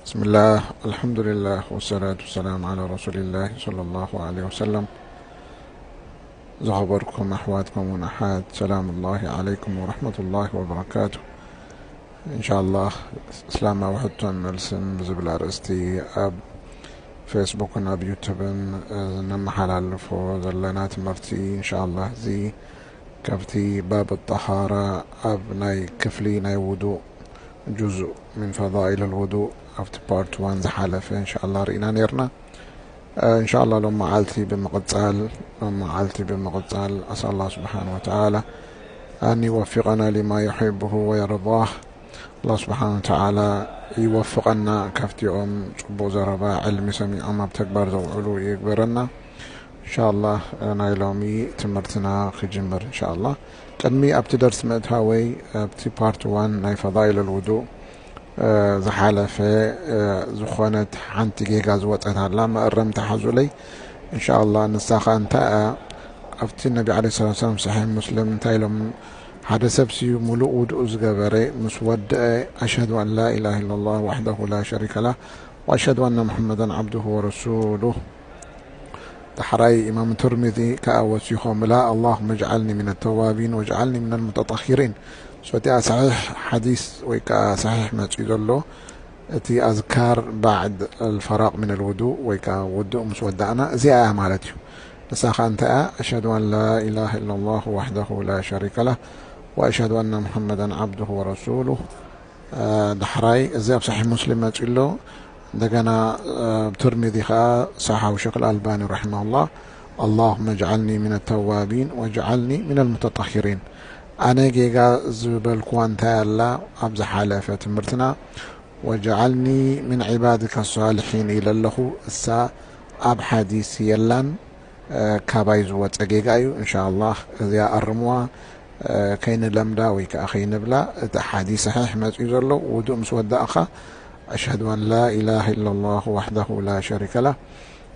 بسم الله، الحمد لله، والصلاة والسلام على رسول الله صلى الله عليه وسلم. ዝኸበርኩም ኣሕዋት ከምኡውን ኣሓት፣ ሰላም ላሂ ዓለይኩም ወረሕመቱላሂ ወበረካቱ። እንሻላህ፣ እስላማዊ ሕቶን መልስን ብዝብል ኣርእስቲ ኣብ ፌስቡክን ኣብ ዩቱብን እነመሓላልፎ ዘለና ትምህርቲ፣ እንሻላህ፣ እዚ ካብቲ ባብ ጠሃራ ኣብ ናይ ክፍሊ ናይ ውዱእ ጁዙእ ምን ፈዳኢል ልውዱእ ኣብቲ ፓርት ዋን ዝሓለፈ እንሻላ ርኢና ነርና። እንሻላ ሎም መዓልቲ ብምቕጻል ሎም መዓልቲ ብምቕጻል ኣስኣል ኣላህ ስብሓን ወተዓላ ኣን ይወፊቀና ሊማ ዩሕብሁ ወየርዳህ። ኣላህ ስብሓን ወተዓላ ይወፍቐና፣ ካብቲኦም ጽቡቕ ዘረባ ዕልሚ ሰሚዖም ኣብ ተግባር ዘውዕሉ ይግበረና። እንሻላ ናይ ሎሚ ትምህርትና ክጅምር እንሻላ። ቅድሚ ኣብቲ ደርሲ ምእታወይ ኣብቲ ፓርት ዋን ናይ ፈዳኢል ልውዱእ ዝሓለፈ ዝኾነት ሓንቲ ጌጋ ዝወፀት ኣላ፣ መእረምታ ሓዙለይ። እንሻላ ንሳ ኸዓ እንታይ እያ? ኣብቲ ነቢ ዓለይሂ ሰላቱ ወሰላም ሰሒሕ ሙስሊም እንታይ ኢሎም? ሓደ ሰብ ስዩ ሙሉእ ውዱእ ዝገበረ ምስ ወደአ፣ ኣሽሀዱ ኣን ላ ኢላሃ ኢለላህ ዋሕደሁ ላ ሸሪከ ላህ ወኣሽሀዱ ኣነ ሙሐመደን ዓብዱሁ ወረሱሉህ። ዳሕራይ ኢማም ትርሚዚ ከኣ ወሲኾምላ፣ ኣላሁመ እጅዓልኒ ሚነ ተዋቢን ወእጅዓልኒ ሚነል ሙተጠሂሪን። ሶ እቲኣ ሰሒሕ ሓዲስ ወይ ከኣ ሰሒሕ መጺኡ ዘሎ እቲ ኣዝካር ባዕድ ኣልፈራቅ ሚነል ውዱእ ወይ ከኣ ውዱእ ምስ ወዳእና እዚኣ እያ ማለት እዩ። ንሳ ከኣ እንታይ እያ? ኣሽሀዱ ኣን ላ ኢላሃ ኢለላሁ ዋሕደሁ ላ ሸሪከ ላህ ወኣሽሀዱ ኣነ ሙሐመደን ዓብዱሁ ወረሱሉህ። ዳሕራይ እዚ ኣብ ሰሒሕ ሙስሊም መጺኡ ኣሎ። እንደገና ትርሚዚ ከኣ ሰሓው ሸክ ኣልባኒ ረሒመሁላህ፣ ኣላሁመ እጅዓልኒ ሚነ ተዋቢን ወእጅዓልኒ ሚነል ሙተጠሂሪን። ኣነ ጌጋ ዝበልኩዋ እንታይ ኣላ? ኣብ ዝሓለፈ ትምህርትና ወእጅዓልኒ ሚን ዒባድከ ሳልሒን ኢለ ኣለኹ። እሳ ኣብ ሓዲስ የላን፣ ካባይ ዝወፀ ጌጋ እዩ። እንሻላህ እዚኣ ኣርምዋ፣ ከይንለምዳ ወይ ከዓ ከይንብላ። እቲ ሓዲስ ሰሒሕ መፂኡ ዘሎ ውዱእ ምስ ወዳእኻ ኣሽሀዱ ኣን ላ ኢላሃ ኢለላሁ ዋሕደሁ ላ ሸሪከ ላህ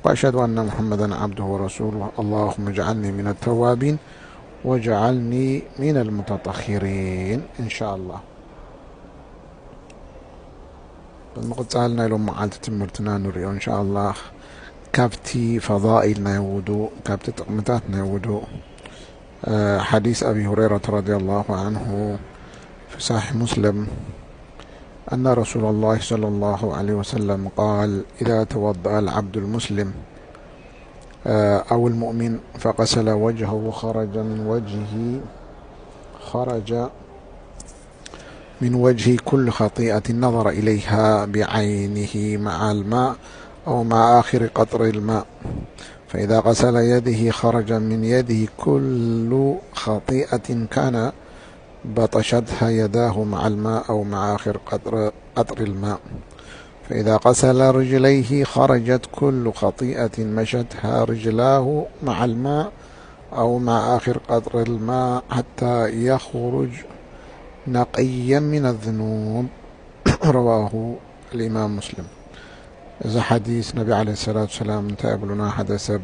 ወኣሽሀዱ ኣነ ሙሐመደን ዓብዱሁ ወረሱሉህ፣ ኣላሁመ እጅዓልኒ ሚነ ተዋቢን ወእጅዓልኒ ሚነል ሙተጠሂሪን። እንሻላህ ብምቕጻል ናይ ሎም መዓልቲ ትምህርትና ንሪኦ እንሻላህ። ካብቲ ፈዳኢል ናይ ውዱእ፣ ካብቲ ጥቕምታት ናይ ውዱእ፣ ሓዲስ ኣቢ ሁረይረተ ረዲየላሁ ዓንሁ ፊ ሰሒሕ ሙስሊም፣ أن رسول الله صلى الله عليه وسلم قال: إذا توضأ العبد المسلم أو المؤمن فغسل وجهه خرج من وجهه خرج من وجهه كل خطيئة نظر إليها بعينه مع الماء أو مع آخر قطر الماء، فإذا غسل يديه خرج من يده كل خطيئة كان بطشتها يداه مع الماء أو مع آخر قطر، قطر الماء، فإذا غسل رجليه خرجت كل خطيئة مشتها رجلاه مع الماء أو مع آخر قطر الماء حتى يخرج نقيا من الذنوب. رواه الإمام مسلم. እዚ ሓዲስ ነቢ ዓለይሂ ሰላቱ ሰላም እንታይ ይብሉና? ሓደ ሰብ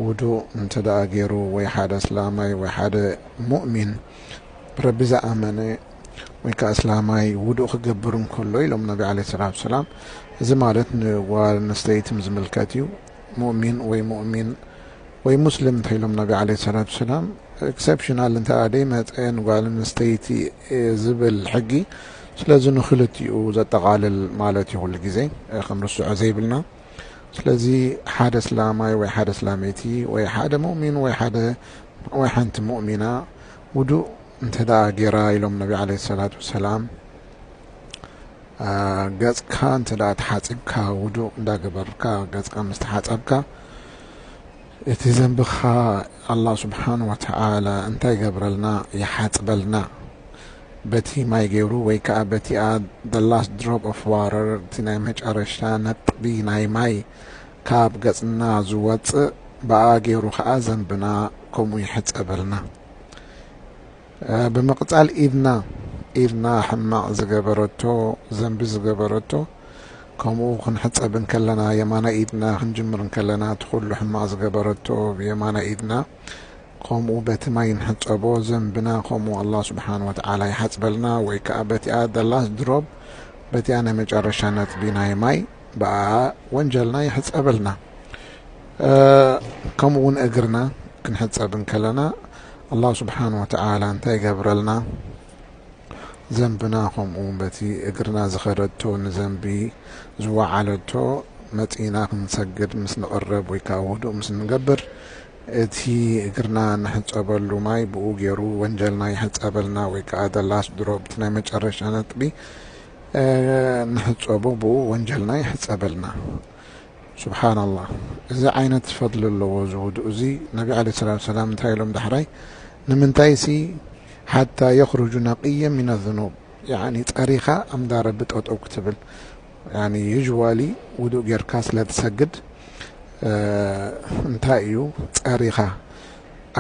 ውዱእ እንተ ደኣ ገይሩ ወይ ሓደ እስላማይ ወይ ሓደ ሙእሚን ብረቢ ዝኣመነ ወይ ከዓ እስላማይ ውዱእ ክገብር እንከሎ ኢሎም ነቢ ዓለይሂ ሰላቱ ሰላም፣ እዚ ማለት ንጓል ኣንስተይትን ዝምልከት እዩ። ሙእሚን ወይ ሙእሚን ወይ ሙስሊም እንታይ ኢሎም ነቢ ዓለይሂ ሰላቱ ሰላም፣ ኤክሰፕሽናል እንተ ደኣ ደይመፀ ንጓል ኣንስተይቲ ዝብል ሕጊ፣ ስለዚ ንክልቲኡ ዘጠቓልል ማለት እዩ። ኩሉ ግዜ ከም ርስዖ ዘይብልና። ስለዚ ሓደ እስላማይ ወይ ሓደ እስላመይቲ ወይ ሓደ ሙእሚን ወይ ሓደ ወይ ሓንቲ ሙእሚና ውዱእ እንተ ደኣ ገይራ ኢሎም ነቢ ዓለይሂ ሰላቱ ወሰላም፣ ገጽካ እንተ ደኣ ተሓጺብካ፣ ውዱእ እንዳገበርካ ገጽካ ምስ ተሓጸብካ፣ እቲ ዘንብኻ ኣላህ ስብሓን ወተዓላ እንታይ ይገብረልና? ይሓጽበልና። በቲ ማይ ገይሩ ወይ ከኣ በቲኣ the last drop of water፣ እቲ ናይ መጨረሽታ ነጥቢ ናይ ማይ ካብ ገጽና ዝወጽእ፣ ብኣ ገይሩ ከኣ ዘንብና ከምኡ ይሕጸበልና። ብምቕጻል ኢድና፣ ኢድና ሕማቕ ዝገበረቶ፣ ዘንቢ ዝገበረቶ፣ ከምኡ ክንሕጸብ እንከለና፣ የማናይ ኢድና ክንጅምር እንከለና፣ እቲ ኩሉ ሕማቕ ዝገበረቶ ብየማናይ ኢድና፣ ከምኡ በቲ ማይ ንሕጸቦ፣ ዘንብና ከምኡ ኣላህ ስብሓን ወተዓላ ይሓጽበልና፣ ወይ ከኣ በቲኣ the last drop፣ በቲኣ ናይ መጨረሻ ነጥቢ ናይ ማይ ብኣ ወንጀልና ይሕጸበልና። ከምኡ እውን እግርና ክንሕጸብ እንከለና ኣላህ ስብሓን ወተዓላ እንታይ ይገብረልና? ዘንብና ከምኡ በቲ እግርና ዝኸደቶ ንዘንቢ ዝወዓለቶ መጺና ክንሰግድ ምስ ንቕረብ ወይ ከዓ ውዱእ ምስ ንገብር እቲ እግርና ንሕጸበሉ ማይ ብኡ ገይሩ ወንጀልና ይሕጸበልና ወይ ከዓ ደላስ ድሮ ብቲ ናይ መጨረሻ ነጥቢ ንሕጸቦ ብኡ ወንጀልና ይሕጸበልና። ስብሓንላህ፣ እዚ ዓይነት ፈድሊ ኣለዎ። እዚ ውዱእ እዚ ነቢ ዓለ ሰላት ሰላም እንታይ ኢሎም ዳሕራይ? ንምንታይ ሲ ሓታ የኽርጁ ነቅየ ሚነ ዝኑብ፣ ያኒ ጸሪኻ ኣምዳ ረቢ ጠጠው ክትብል። ያኒ ዩዥዋሊ ውዱእ ጌርካ ስለ ትሰግድ እንታይ እዩ ጸሪኻ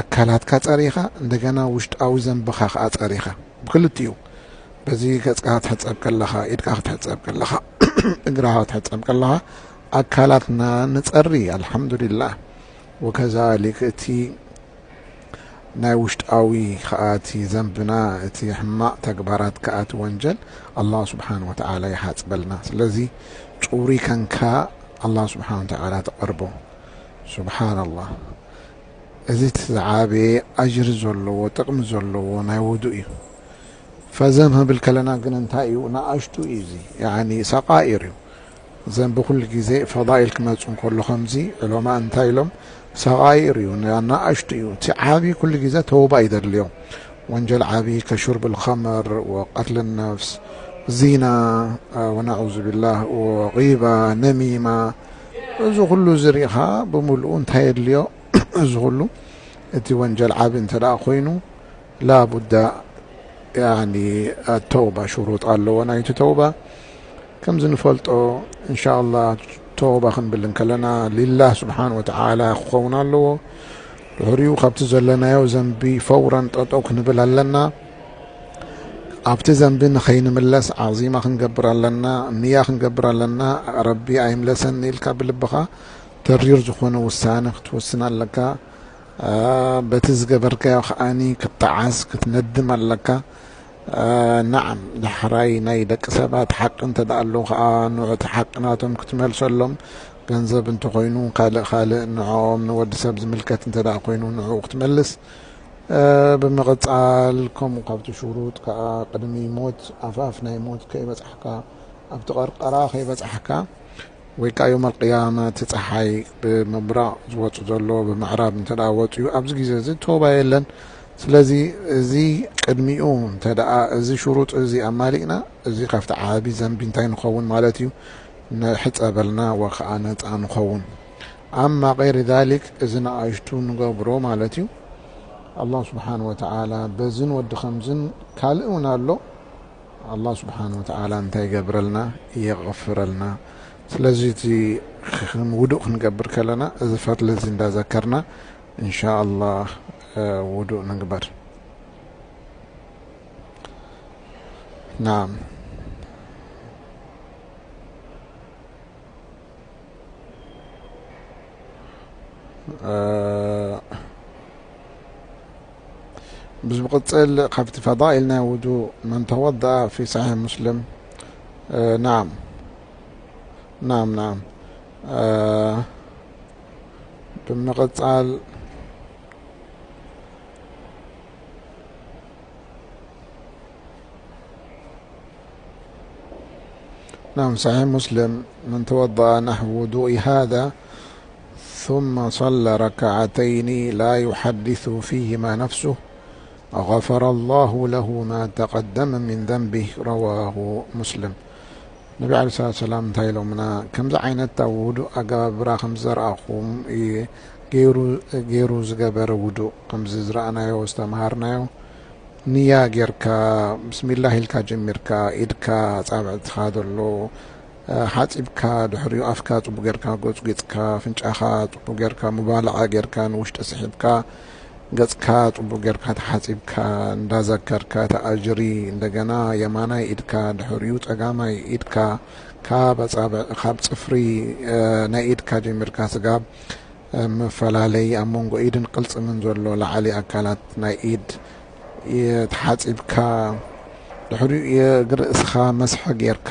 ኣካላትካ ጸሪኻ እንደገና ውሽጣዊ ዘንብኻ ከኣ ጸሪኻ ብክልቲኡ በዚ ገጽካ ክትሕጸብ ከለኻ ኢድካ ክትሕጸብ ከለኻ እግርኻ ክትሕጸብ ከለኻ ኣካላትና ንጸሪ። ኣልሓምዱሊላህ። ወከዛሊክ እቲ ናይ ውሽጣዊ ከኣ እቲ ዘንብና እቲ ሕማቕ ተግባራት ከኣ እቲ ወንጀል ኣላህ ስብሓን ወተዓላ ይሓጽበልና። ስለዚ ጽሩይ ከንካ ኣላህ ስብሓን ወተዓላ ተቐርቦ። ስብሓንላህ። እዚ እቲ ዝዓበየ ኣጅሪ ዘለዎ ጥቕሚ ዘለዎ ናይ ውዱእ እዩ። ፈዘም ህብል ከለና ግን እንታይ እዩ? ንኣሽቱ እዩ እዚ፣ ያኒ ሰቓኢር እዩ። ዘንቢ ኩሉ ግዜ ፈዳኢል ክመፁ እንከሎ ከምዚ ዕለማ እንታይ ኢሎም? ሰቓኢር እዩ፣ ንኣሽቱ እዩ። እቲ ዓብዪ ኩሉ ግዜ ተውባ እዩ ዘድልዮ። ወንጀል ዓብዪ ከሹርብ ልኸምር ወቀትል ነፍስ፣ ዚና፣ ወነዑዙ ቢላህ፣ ወጊባ፣ ነሚማ፣ እዚ ኩሉ እዚ ሪኢኻ ብምልኡ እንታይ የድልዮ? እዚ ኩሉ እቲ ወንጀል ዓቢ እንተ ደኣ ኮይኑ ላቡዳ ያኒ ተውባ ሽሩጥ ኣለዎ ናይቲ ተውባ። ከምዚ ንፈልጦ እንሻ ኣላህ ተውባ ክንብል እንከለና ሊላህ ስብሓን ወተዓላ ክኸውን ኣለዎ። ድሕሪኡ ካብቲ ዘለናዮ ዘንቢ ፈውረን ጠጠው ክንብል ኣለና። ኣብቲ ዘንቢ ንኸይንምለስ ዓዚማ ክንገብር ኣለና፣ ንያ ክንገብር ኣለና። ረቢ ኣይምለሰኒ ኢልካ ብልብኻ ተሪር ዝኾነ ውሳነ ክትወስን ኣለካ። በቲ ዝገበርካዮ ከኣኒ ክትጠዓስ ክትነድም ኣለካ። ናዓም ዳሕራይ ናይ ደቂ ሰባት ሓቂ እንተ ደኣ ኣሎ ከኣ ንዑ እቲ ሓቂ ናቶም ክትመልሰሎም፣ ገንዘብ እንተኾይኑ ካልእ ካልእ ንዕኦም ንወዲ ሰብ ዝምልከት እንተ ደኣ ኮይኑ ንዕኡ ክትመልስ። ብምቕጻል ከምኡ ካብቲ ሽሩጥ ከኣ ቅድሚ ሞት ኣፋፍ ናይ ሞት ከይበጻሕካ ኣብቲ ቐርቐራ ከይበጻሕካ ወይ ከዓ ዮም ኣልቅያማ እቲ ፀሓይ ብምብራቕ ዝወፁ ዘሎ ብምዕራብ እንተ ደኣ ወፅኡ ኣብዚ ግዜ እዚ ተውባ የለን። ስለዚ እዚ ቅድሚኡ እንተ ደኣ እዚ ሽሩጥ እዚ ኣማሊእና እዚ ካብቲ ዓቢ ዘንቢ እንታይ ንኸውን ማለት እዩ? ንሕፀበልና ወከዓ ነፃ ንኸውን። ኣማ ቀይሪ ዛሊክ እዚ ንኣሽቱ ንገብሮ ማለት እዩ። ኣላህ ስብሓን ወተዓላ በዝን ወዲ ከምዝን ካልእ እውን ኣሎ። ኣላህ ስብሓን ወተዓላ እንታይ ይገብረልና? የቕፍረልና። ስለዚ እቲ ውዱእ ክንገብር ከለና እዚ ፈድሊ እዚ እንዳዘከርና እንሻ ኣላህ ውዱእ ንግበር። ናም ብዝምቕፅል ካብቲ ፈዳኢል ናይ ውዱእ መን ተወደኣ ፊ ሰሒሕ ሙስልም። ናም ናም ናም ብምቕፃል نعم، صحيح مسلم، من توضأ نحو وضوء هذا ثم صلى ركعتين لا يحدث فيهما نفسه غفر الله له ما تقدم من ذنبه. رواه مسلم. ነቢ ዓለ ሰላት ሰላም እንታይ ኢሎምና? ከምዚ ዓይነት ኣብ ውዱእ ኣገባብራ ከም ዘርኣኹም ገይሩ ዝገበረ ውዱእ ከምዚ ዝረኣናዮ ዝተምሃርናዮ ንያ ጌርካ ብስሚላህ ኢልካ ጀሚርካ ኢድካ ኣጻብዕትኻ ዘሎ ሓጺብካ ድሕሪኡ ኣፍካ ጽቡቅ ጌርካ ገጹ ገጽካ ኣፍንጫኻ ጽቡቅ ጌርካ ሙባልዓ ጌርካ ንውሽጢ ስሒብካ ገጽካ ጽቡቅ ጌርካ ተሓጺብካ እንዳዘከርካ እቲ ኣጅሪ እንደገና የማናይ ኢድካ ድሕሪኡ ጸጋማይ ኢድካ ካብ ኣጻብዕ ካብ ጽፍሪ ናይ ኢድካ ጀሚርካ ስጋብ መፈላለይ ኣብ መንጎ ኢድን ቅልጽምን ዘሎ ላዕሊ ኣካላት ናይ ኢድ ተሓጺብካ ድሕሪኡ የእግሪ ርእስኻ መስሐ ጌርካ፣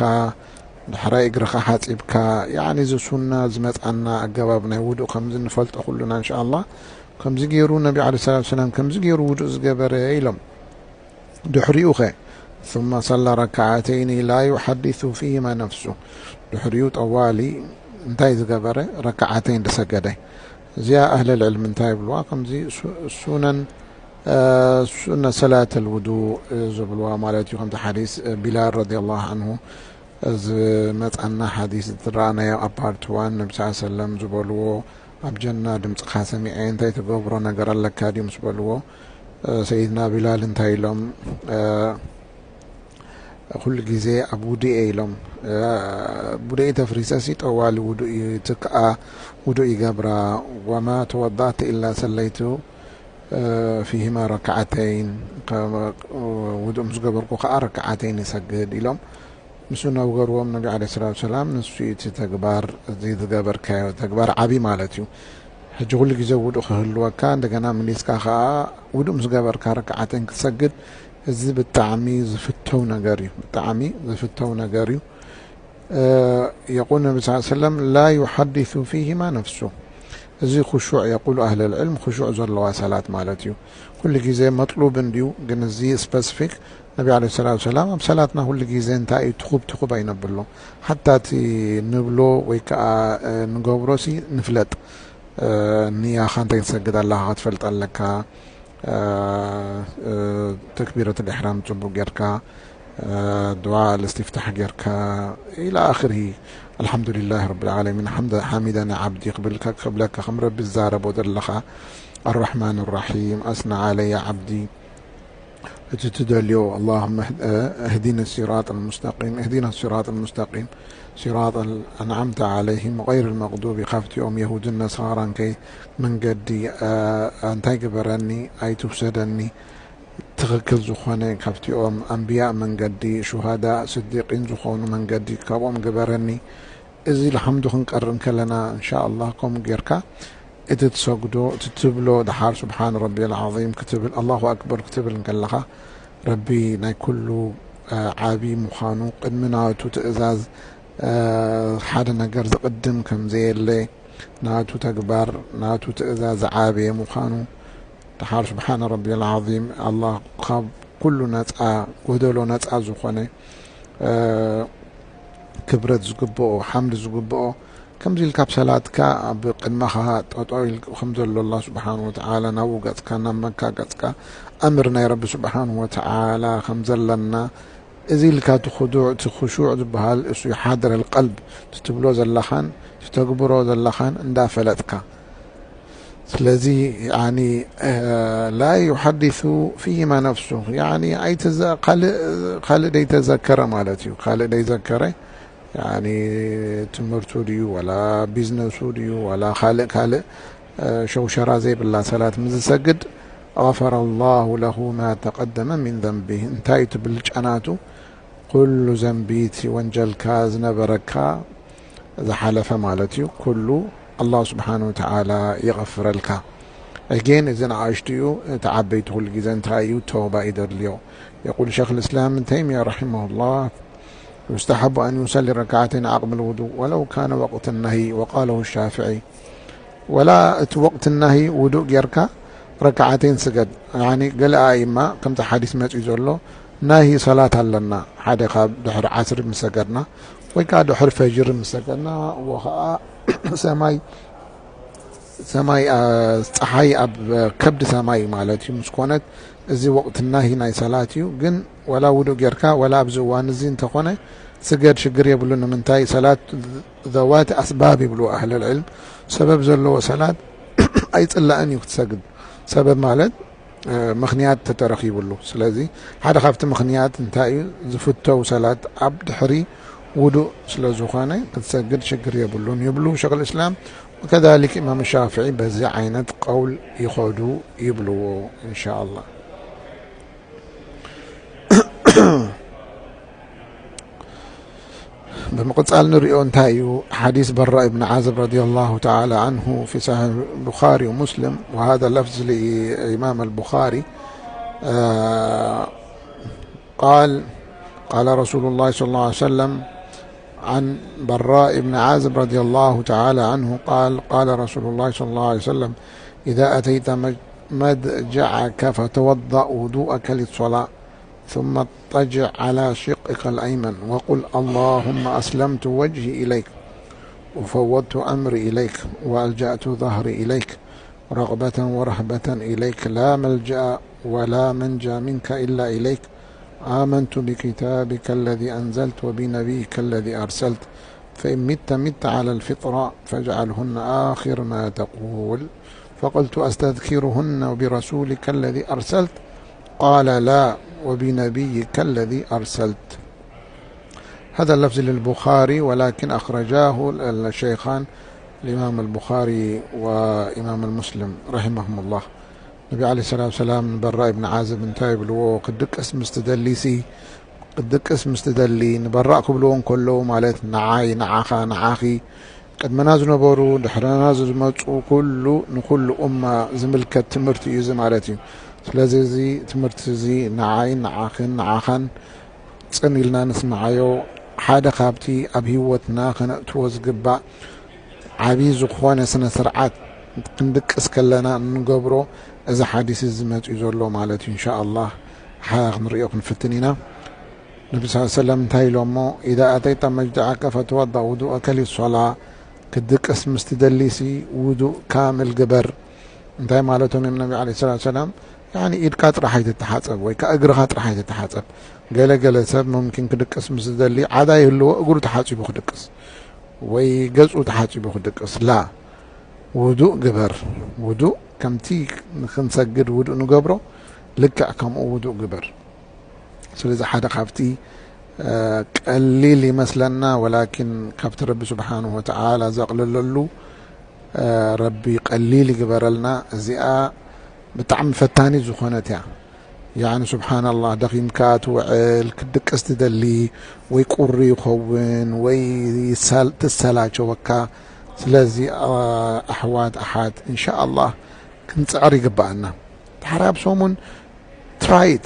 ድሕራይ እግርኻ ሓጺብካ፣ ያዕኒ እዚ ሱና ዝመጻና ኣገባብ ናይ ውዱእ ከምዚ ንፈልጦ ኩሉና እንሻኣላህ። ከምዚ ገይሩ ነቢ ዓለይሂ ሰላቱ ወሰላም ከምዚ ገይሩ ውዱእ ዝገበረ ኢሎም። ድሕሪኡ ኸ ثم صلى ركعتين لا يحدث فيهما نفسه ድሕሪኡ ጠዋሊ እንታይ ዝገበረ? ረክዓተይን ዝሰገደ። እዚኣ ኣህለል ዕልም እንታይ ይብልዋ? ከምዚ ሱ-፣ ሱነን፣ እ፣ ሱነ ሰላት ልውዱእ ዝብልዋ ማለት እዩ። ከምቲ ሓዲስ ቢላል ረዲየላሁ ዐንሁ ዝመጻና ሓዲስ ዝረኣናዮ ኣብ ፓርት ዋን ነቢ ሰለላሁ ዐለይሂ ወሰለም ዝበልዎ ኣብ ጀና ድምፅኻ ሰሚዐ እንታይ ትገብሮ ነገር ኣለካ ድዩ ምስ በልዎ፣ እ፣ ሰይድና ቢላል እንታይ ኢሎም? እ፣ ኩሉ ግዜ ኣብ ውዱኤ ኢሎም። እ፣ ውዱኤ ተፍሪሰሲ ጠዋሊ ውዱእ ይትክኣ፣ ውዱእ ይገብራ። ወማ ተወዳእተ ኢላ ሰለይቱ፣ እ፣ ፊሂማ ረክዓተይን፣ ከ-፣ ውዱእ ምስ ገበርኩ ከዓ ረክዓተይን ይሰግድ ኢሎም። ምስ ነገርዎም ነቢ ዓለይሂ ሰላቱ ወሰላም፣ ንሱ እቲ ተግባር፣ እዚ ዝገበርካዮ ተግባር ዓቢ ማለት እዩ። ሕጂ ኩሉ ግዜ ውዱእ ክህልወካ፣ እንደገና መሊስካ ከኣ ውዱእ ምስ ገበርካ ረክዓተይን ክትሰግድ፣ እዚ ብጣዕሚ ዝፍተው ነገር እዩ። ብጣዕሚ ዝፍተው ነገር እዩ። እ፣ የቁል ነቢ ሰለላሁ ዐለይሂ ወሰለም፣ ላ ዩሐዲሱ ፊሂማ ነፍሱ። እዚ ኹሹዕ፣ የቁሉ ኣህለል ዕልም፣ ኹሹዕ ዘለዋ ሰላት ማለት እዩ። ኩሉ ግዜ መጥሉብ እንድዩ፣ ግን እዚ ስፐሲፊክ ነቢ ዓለይሂ ሰላቱ ወሰላም ኣብ ሰላትና ኩሉ ግዜ እንታይ እዩ ትኹብ ትኹብ ኣይነብሎ። ሓታ እቲ ንብሎ ወይ ከዓ፣ እ፣ ንገብሮሲ ንፍለጥ። እ፣ ንያኻ እንታይ ትሰግድ ኣለኻ ክትፈልጥ ኣለካ። እ፣ እ፣ ተክቢረት ልኢሕራም ጽቡቅ ጌርካ፣ እ፣ ድዓ ልእስቲፍታሕ ጌርካ፣ ኢላ ኣኽርሂ። ኣልሓምዱሊላህ ረብል ዓለሚን፣ ሓምደ-፣ ሓሚደኒ ዓብዲ ክብልካ፣ ክብለካ፣ ከም ረቢ ዝዛረቦ ዘለኻ፣ ኣራሕማን ራሒም፣ ኣስና ዓለየ ዓብዲ፣ እቲ ትደልዮ፣ ኣላሁመ እህድ-፣ እ፣ እህዲነ ሲራጥ ልሙስተቂም፣ እህዲነ ሲራጥ ልሙስተቂም፣ ሲራጥ ኣንዓምተ ዓለይሂም፣ ገይር ልመቅዱቢ፣ ካብቲኦም የሁድን ነሳራን ከይ መንገዲ፣ እ፣ እንታይ ግበረኒ፣ ኣይትውሰደኒ፣ ትኽክል ዝኾነ ካብቲኦም ኣንብያ መንገዲ፣ ሹሃዳ፣ ስዲቂን ዝኾኑ መንገዲ ካብኦም ግበረኒ። እዚ ልሓምዱ ክንቀርእ እንከለና፣ እንሻ ኣላህ፣ ከምኡ ጌርካ እቲ ትሰግዶ፣ እቲ ትብሎ፣ ደሓር ሱብሓን ረቢየል ዓዚም ክትብል፣ ኣላሁ ኣክበር ክትብል እንከለኻ፣ ረቢ ናይ ኩሉ፣ እ፣ ዓቢ ምዃኑ፣ ቅድሚ ናቱ ትእዛዝ፣ እ፣ ሓደ ነገር ዝቕድም ከም ዘየለ፣ ናቱ ተግባር፣ ናቱ ትእዛዝ ዝዓበየ ምዃኑ፣ ደሓር ሱብሓነ ረቢየል ዓዚም፣ ኣላህ ካብ ኩሉ ነጻ፣ ጎደሎ ነጻ ዝኾነ፣ እ፣ ክብረት ዝግብኦ፣ ሓምድ ዝግብኦ፣ ከምዚ ኢልካ ኣብ ሰላትካ ኣብ ቅድመኻ ጠጠው ኢል-፣ ከም ዘሎ ኣላህ ስብሓን ወተዓላ ናብኡ ገጽካ፣ ናብ መካ ገጽካ፣ ኣምር ናይ ረቢ ስብሓን ወተዓላ ከም ዘለና፣ እዚ ኢልካ እቲ ኹዱዕ፣ እቲ ኹሹዕ ዝበሃል እሱ ሓድረል ቀልብ፣ እቲ ትብሎ ዘለኻን፣ እቲ ተግብሮ ዘለኻን እንዳፈለጥካ። ስለዚ፣ ያኒ፣ እ፣ ላ ዩሐዲሱ ፊሂማ ነፍሱ፣ ያኒ፣ ኣይተዘ-፣ ካልእ፣ ካልእ ደይተዘከረ ማለት እዩ። ካልእ ደይዘከረ፣ ያኒ፣ ትምህርቱ ድዩ፣ ወላ ቢዝነሱ ድዩ፣ ወላ ካልእ፣ ካልእ፣ እ፣ ሸውሸራ ዘይብላ ሰላት ምስ ዝሰግድ፣ غفر الله له ما تقدم من ذنبه፣ እንታይ እቲ ብልጫ ናቱ፣ ኩሉ ዘንቢ፣ እቲ ወንጀልካ ዝነበረካ ዝሓለፈ ማለት እዩ፣ ኩሉ ኣላህ ስብሓን ወተዓላ ይቐፍረልካ። ኣጌን፣ እዚ ንኣሽቱ እዩ፣ እቲ ዓበይቲ ኩሉ ግዜ እንታይ እዩ? ተውባ እዩ ዘድልዮ። የቁል ሸይኽ ልእስላም እብን ተይሚያ ረሒመሁላህ፣ يستحب أن يصلي ركعتين عقب الوضوء ولو كان وقت النهي، وقاله الشافعي. ወላ እቲ ወቅት ናሂ ውዱእ ጌርካ ረክዓተይን ስገድ። ያኒ ገለ ኣእማ ከምቲ ሓዲስ መጺኡ ዘሎ ናሂ ሰላት ኣለና። ሓደ ካብ ድሕሪ ዓስሪ ምስ ሰገድና ወይ ከኣ ድሕሪ ፈጅሪ ምስ ሰገድና፣ ወኸኣ ሰማይ፣ ሰማይ፣ አ፣ ጸሓይ ኣብ ከብዲ ሰማይ ማለት እዩ ምስ ኮነት፣ እዚ ወቅት ናሂ ናይ ሰላት እዩ። ግን ወላ ውዱእ ጌርካ ወላ ኣብዚ እዋን እዚ እንተኾነ ስገድ፣ ሽግር የብሉን። ንምንታይ? ሰላት ዘዋት ኣስባብ ይብሉ ኣህለል ዕልም። ሰበብ ዘለዎ ሰላት ኣይጽላእን እዩ ክትሰግድ። ሰበብ ማለት፣ እ፣ ምኽንያት ተተረኺቡሉ። ስለዚ ሓደ ካብቲ ምኽንያት እንታይ እዩ? ዝፍተው ሰላት ኣብ ድሕሪ ውዱእ ስለ ዝኾነ ክትሰግድ ሽግር የብሉን ይብሉ ሸይኽ ልእስላም። ወከዛሊክ ኢማም ሻፍዒ በዚ ዓይነት ቀውል ይኸዱ ይብልዎ። እንሻ ኣላህ። ብምቕጻል ንሪኦ እንታይ እዩ? ሓዲስ በራእ ብን ዓዝብ ረዲየላሁ ተዓላ ዓንሁ ፊ ሰሒሕ ቡኻሪ ወሙስሊም፣ ወሃዛ ለፍዝ ልኢማም ኣልቡኻሪ፣ አ፣ ቃል፣ قال رسول الله صلى الله عليه وسلم عن براء بن عازب رضي الله تعالى عنه قال: قال رسول الله صلى الله عليه وسلم: إذا أتيت مج-، مضجعك فتوضأ وضوءك للصلاة، ثم اضطجع على شقك الأيمن وقل: اللهم أسلمت وجهي إليك وفوضت أمري إليك وألجأت ظهري إليك رغبة ورهبة إليك، لا ملجأ ولا منجى منك إلا إليك. آمنت بكتابك الذي أنزلت وبنبيك الذي أرسلت، فإن مت مت على الفطرة، فاجعلهن آخر ما تقول. فقلت: أستذكرهن برسولك الذي أرسلت؟ قال: لا، وبنبيك الذي أرسلت. هذا اللفظ للبخاري، ولكن أخرجاه الشيخان، الإمام البخاري وإمام مسلم رحمهم الله. ነቢ ዓለይሂ ሰላቱ ሰላም ንበራእ ብን ዓዝብ እንታይ ይብልዎ? ክድቅስ ምስ ትደሊሲ፣ ክድቅስ ምስ ትደሊ፣ ንበራእ ክብልዎ እንከለዉ፣ ማለት ንዓይ፣ ንዓኻ፣ ንዓኺ፣ ቅድመና ዝነበሩ፣ ድሕረና ዝመጹ፣ ኩሉ፣ ንኩሉ ኡማ ዝምልከት ትምህርቲ እዩ እዚ ማለት እዩ። ስለዚ እዚ ትምህርቲ እዚ ንዓይ፣ ንዓኽን፣ ንዓኻን ጽን ኢልና ንስምዓዮ። ሓደ ካብቲ ኣብ ህይወትና ከነእትዎ ዝግባእ ዓብዪ ዝኾነ ስነ ስርዓት ክንድቅስ ከለና እንገብሮ እዚ ሓዲስ እዚ መጺኡ ዘሎ ማለት እዩ። ኢንሻ ኣላህ ሓ-፣ ክንሪኦ ክንፍትን ኢና። ነቢ ስ ሰለም እንታይ ኢሎሞ? ኢዛ ኣተይታ መጅደዓከ ፈተወዳ ውዱእከ ሊሶላ፣ ክድቅስ ምስ ትደሊሲ ውዱእ ካምል ግበር። እንታይ ማለቶም እዮም ነቢ ዓለይሂ ሰላቱ ሰላም? ያኒ ኢድካ ጥራሕ ኣይትተሓጸብ ወይ ከኣ እግርኻ ጥራሕ ኣይትተሓጸብ። ገለ ገለ ሰብ ሙምኪን ክድቅስ ምስ ዝደሊ ዓዳ ይህልዎ እግሩ ተሓጺቡ ክድቅስ ወይ ገጹ ተሓጺቡ ክድቅስ። ላ፣ ውዱእ ግበር። ውዱእ ከምቲ ንኽንሰግድ ውዱእ ንገብሮ ልክዕ ከምኡ ውዱእ ግበር። ስለዚ ሓደ ካብቲ፣ እ፣ ቀሊል ይመስለና፣ ወላኪን ካብቲ ረቢ ስብሓንሁ ወተዓላ ዘቕልለሉ፣ እ፣ ረቢ ቀሊል ይግበረልና። እዚኣ ብጣዕሚ ፈታኒት ዝኾነት እያ። ያዕኒ ስብሓንላህ፣ ደኺምካ ትውዕል፣ ክትድቅስ ትደሊ፣ ወይ ቁሪ ይኸውን፣ ወይ ይሳል-፣ ትሰላቸወካ። ስለዚ፣ እ፣ ኣሕዋት ኣሓት፣ እንሻ ኣላህ ክንጽዕር ይግብኣና። ድሓር ኣብ ሰሙን ትራይት፣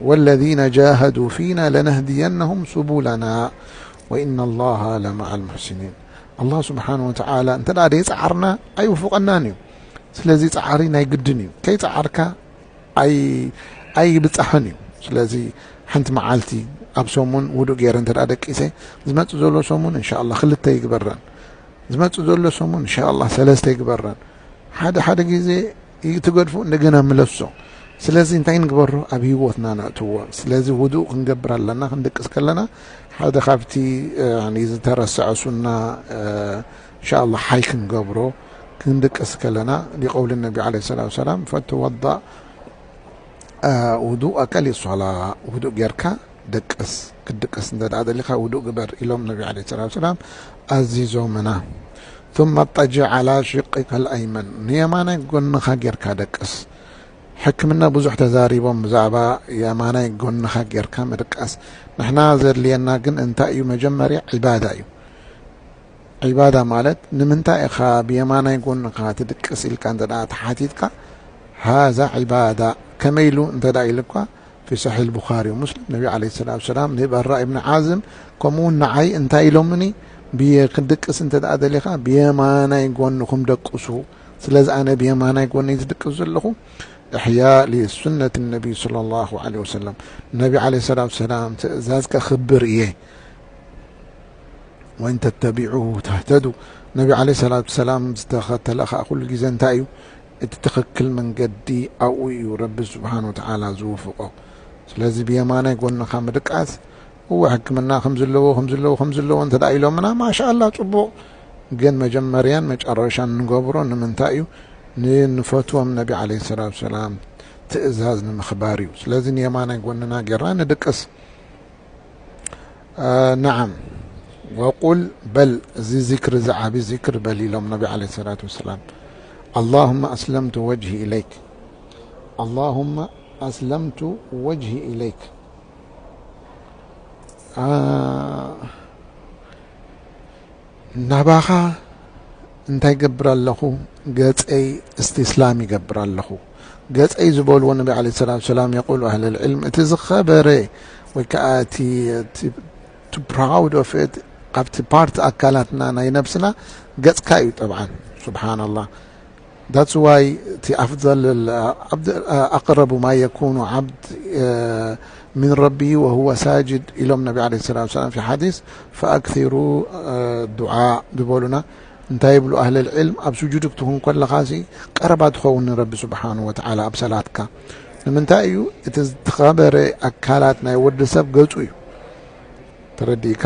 ወለዚነ ጃሃዱ ፊና ለነህድየነሁም ሱቡለና ወኢነ ላሃ ለመዓል ሙሕሲኒን። ኣላህ ስብሓን ወተዓላ እንተ ደኣ ደይጸዓርና ኣይውፍቐናን እዩ። ስለዚ ጸዓሪ ናይ ግድን እዩ። ከይጸዓርካ ኣይ-፣ ኣይብጻሕን እዩ። ስለዚ ሓንቲ መዓልቲ ኣብ ሰሙን ውዱእ ገይረ እንተ ደኣ ደቂሰ፣ ዝመጽእ ዘሎ ሰሙን እንሻ ኣላህ ክልተ ይግበረን፣ ዝመጽእ ዘሎ ሰሙን እንሻ ኣላህ ሰለስተ ይግበረን። ሓደ ሓደ ግዜ ትገድፎ፣ እንደገና ምለሶ። ስለዚ እንታይ ንግበሮ? ኣብ ህይወትና ነእትዎ። ስለዚ ውዱእ ክንገብር ኣለና፣ ክንድቅስ ከለና ሓደ ካብቲ፣ እ፣ ያኒ ዝተረስዐ ሱና፣ እ፣ እንሻ ኣላህ ሓይ ክንገብሮ፣ ክንድቅስ ከለና ሊቀውሊ ነቢ ዓለይሂ ሰላቱ ወሰላም፣ ፈተወዳእ፣ እ፣ ውዱእከ ሊሶላ፣ ውዱእ ጌርካ ደቅስ፣ ክትድቅስ እንተ ደኣ ደሊኻ ውዱእ ግበር ኢሎም ነቢ ዓለይሂ ሰላቱ ወሰላም ኣዚዞምና። ثم اضطجع على شقك الأيمن፣ ንየማናይ ጎንኻ ጌርካ ደቅስ። ሕክምና ብዙሕ ተዛሪቦም ብዛዕባ የማናይ ጎንኻ ጌርካ ምድቃስ። ንሕና ዘድልየና ግን እንታይ እዩ? መጀመርያ ዒባዳ እዩ። ዒባዳ ማለት ንምንታይ ኢኻ ብየማናይ ጎንኻ ትድቅስ ኢልካ እንተ ደኣ ተሓቲትካ፣ ሃዛ ዒባዳ። ከመይ ኢሉ እንተ ደኣ ኢልኳ፣ ፊ ሰሒሕ ልቡኻሪ ወሙስሊም፣ ነቢ ዓለይሂ ሰላቱ ወሰላም ንበራእ ኢብን ዓዝም፣ ከምኡውን ንዓይ እንታይ ኢሎምኒ? ብየ-፣ ክድቅስ እንተ ደኣ ደሊኻ፣ ብየማናይ ጎንኹም ደቅሱ። ስለዚ ኣነ ብየማናይ ጎነይ ዝድቅስ ዘለኹ፣ ኢሕያ ሊሱነት ነቢ ሰለላሁ ዐለይሂ ወሰለም፣ ነቢ ዓለይሂ ሰላቱ ወሰላም ትእዛዝ ከኽብር እየ። ወእን ተተቢዑሁ ተህተዱ፣ ነቢ ዓለይሂ ሰላቱ ወሰላም ዝተኸተለ ኸኣ ኩሉ ግዜ እንታይ እዩ? እቲ ትኽክል መንገዲ ኣብኡ እዩ ረቢ ስብሓን ወተዓላ ዝውፍቆ። ስለዚ ብየማናይ ጎንኻ ምድቃስ፣ እወ ሕክምና ከም ዘለዎ፣ ከም ዘለዎ፣ ከም ዘለዎ እንተ ደኣ ኢሎምና፣ ማሻኣላ፣ ጽቡቕ። ግን መጀመርያን መጨረሻን ንገብሮ ንምንታይ እዩ? ንንፈትዎም ነቢ ዓለይሂ ሰላቱ ወሰላም ትእዛዝ ንምኽባር እዩ። ስለዚ ንየማናይ ጎንና ጌርና ንድቅስ። እ፣ ነዓም። ወቁል በል፣ እዚ ዚክር፣ እዚ ዓቢ ዚክር በል ኢሎም ነቢ ዓለይሂ ሰላቱ ወሰላም። ኣላሁመ ኣስለምቱ ወጅሂ ኢለይክ። ኣላሁመ ኣስለምቱ ወጅሂ ኢለይክ። እ፣ ናባኻ እንታይ ገብር ኣለኹ? ገጸይ እስትስላም ይገብር ኣለኹ። ገጸይ ዝበልዎ ነቢ ዓለይሂ ሰላቱ ወሰላም፣ የቁሉ ኣህለል ዒልም፣ እቲ ዝኸበረ ወይ ከዓ እቲ እቲ to proud of it ኣብቲ ፓርት ኣካላትና ናይ ነብስና ገጽካ እዩ። ጠብዓን ስብሓንላህ that's why እቲ ኣፍضል ኣቅረቡ ማ የኩኑ ዓብድ من ربه وهو ساجد ኢሎም ነቢ ለ ሰላት ሰላም في حديث فأكثروا الدعاء ዝበሉና እንታይ ይብሉ ኣህለል ዕልም ኣብ ስጁድ ክትኹን ከለኻ ቀረባ ትኸውን ንረቢ ስብሓን ወተዓላ ኣብ ሰላትካ ንምንታይ እዩ እቲ ዝተኸበረ ኣካላት ናይ ወዲ ሰብ ገጹ እዩ ተረዲእካ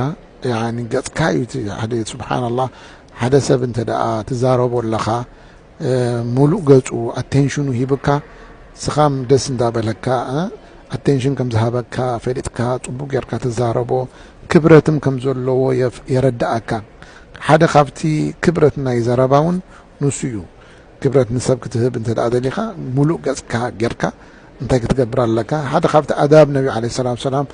ገጽካ እዩ ሓደ ስብሓንላህ ሓደ ሰብ እንተ ደኣ ትዛረቦ ኣለኻ ሙሉእ ገጹ ኣቴንሽኑ ሂብካ ስኻም ደስ እንዳበለካ ኣቴንሽን ከም ዝሃበካ ፈሊጥካ ጽቡቅ ጌርካ ትዛረቦ ክብረትም ከም ዘለዎ የረዳኣካ ሓደ ካብቲ ክብረት ናይ ዘረባ እውን ንሱ እዩ ክብረት ንሰብ ክትህብ እንተ ደኣ ደሊኻ ሙሉእ ገጽካ ጌርካ እንታይ ክትገብር ኣለካ ሓደ ካብቲ ኣዳብ ነቢ ለ ሰላት ሰላም